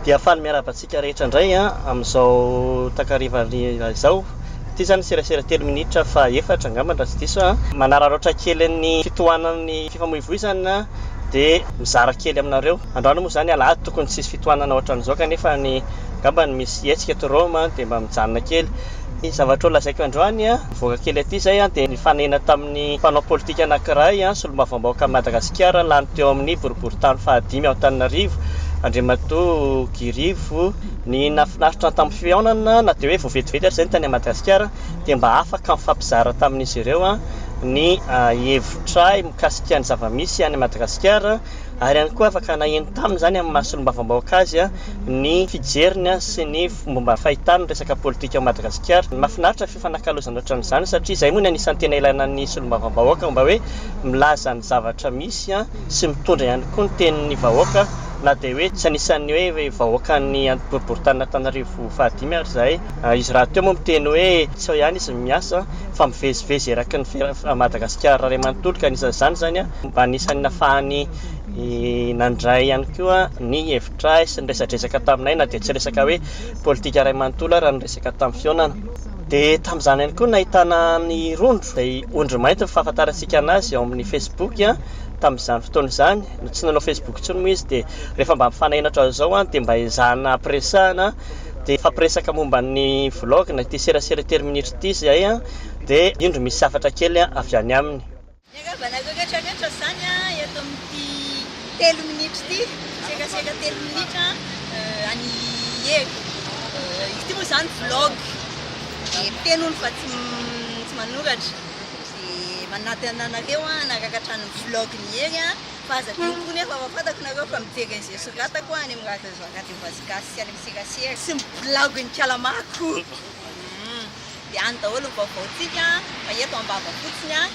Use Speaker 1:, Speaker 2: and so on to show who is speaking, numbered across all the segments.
Speaker 1: Dia faly miarahaba antsika rehetra indray amin'izao takariva izao. Ity izany serasera telo minitra faha efatra angamba raha tsy diso aho. Manararaotra kely ny fitohanan'ny fifamoivoizana dia mizara kely aminareo. Androany moa izany alahady tokony tsy hisy fitohanana ohatran'izao kanefa ny angamba ny misy hetsika eto Roma dia mba mijanona kely. Ny zavatra ho lazaiko androany, nivoaka kely aty izay dia nifanena tamin'ny mpanao politika anankiray, solombavambahoakan'i Madagasikara lany teo amin'ny boriborintany fahadimy ao Antananarivo, Andriamatoa Guy Rivo. Ny nahafinaritra tamin'ny fihaonana na dia hoe vao vetivety ary izay ny tany Madagasikara dia mba afaka nifampizara tamin'izy ireo ny hevitray mikasika ny zava-misy any Madagasikara ary ihany koa afaka naheno taminy izany amin'ny maha solombavambahoaka azy ny fijeriny sy ny fomba fahitany ny resaka politika ao Madagasikara. Mahafinaritra ny fifanakalozana ohatran'izany satria izay moa no anisan'ny tena ilaina ny solombavambahoaka mba hoe milaza ny zavatra misy sy mitondra ihany koa ny tenin'ny vahoaka na dia hoe tsy anisan'ny hoe vahoakan'ny boriboritanin'Antananarivo fahadimy ary izahay. Izy rahateo moa miteny hoe tsy ao ihany izy no miasa fa mivezivezy eraky ny Madagasikara iray manontolo ka anisan'izany izany mba anisan'ny nahafahany nandray ihany koa ny hevitray sy niresadresaka taminay na dia tsy resaka hoe politika iray manontolo ary ny resaka tamin'ny fihaonana. Dia tamin'izany ihany koa nahitana ny rondro, izay ondry mainty ny fahafantarantsika anazy ao amin'ny Facebook tamin'izany fotoana izany. Tsy nanao Facebook intsony moa izy dia rehefa mba mifanahina ohatran'izao dia mba ezahana ampiresahana dia hifampiresaka momba ny vlog na ity serasera telo minitra ity izahay dia indro misy hafatra kely avy any aminy.
Speaker 2: Miarahaba anareo rehetra rehetra zany eto amin'ity telo minitra ity, serasera telo minitra any Hery. Izy ity moa zany vlog, dia miteny hono fa tsy tsy manoratra. Dia manantena anareo hanaraka hatrany ny vlog-n'i Hery fa aza adino koa nefa fa fantako nareo fa mijery an'izay soratako any amin'ny radio vazo gasy sy any amin'ny serasera sy ny blaogin'i Kalamako. Dia any daholo ny vaovaontsika fa eto am-bava fotsiny an!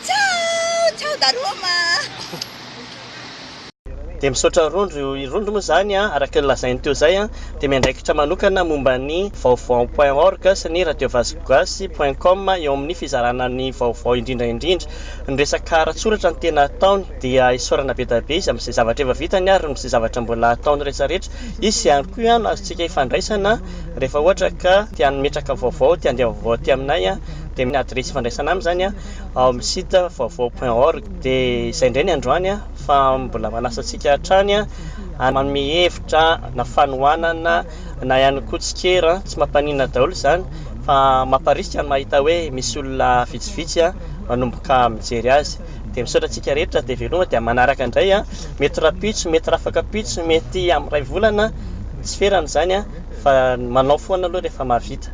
Speaker 2: Ciao! Ciao da Roma!
Speaker 1: Dia misaotra Rondro, i Rondro moa izany an, araka ny lazainy teo izay an, dia miandraikitra manokana momba ny vaovao point org sy ny radiovazogasy point com eo amin'ny fizarana ny vaovao indrindra indrindra. Ny resaka ara-tsoratra no tena ataony, dia isaorana be dia be izy amin'izay zavatra efa vitany ary amin'izay zavatra mbola hataony rehetra rehetra. Izy ihany koa no azontsika ifandraisana Rehefa ohatra ka te hametraka vaovao, te handeha vaovao aty aminay dia ny adiresy ifandraisana aminy izany ao amin'ny site vaovao point org. Dia izay indray ny androany fa mbola manasa antsika hatrany hanome hevitra na fanohanana na ihany koa tsikera, tsy mampaninona daholo izany fa mamparisika ny mahita hoe misy olona vitsivitsy manomboka mijery azy. Dia misaotra antsika rehetra dia veloma dia manaraka indray mety rahampitso, mety rahafakampitso, mety amin'ny iray volana, tsy ferana izany fa manao foana aloha rehefa mahavita.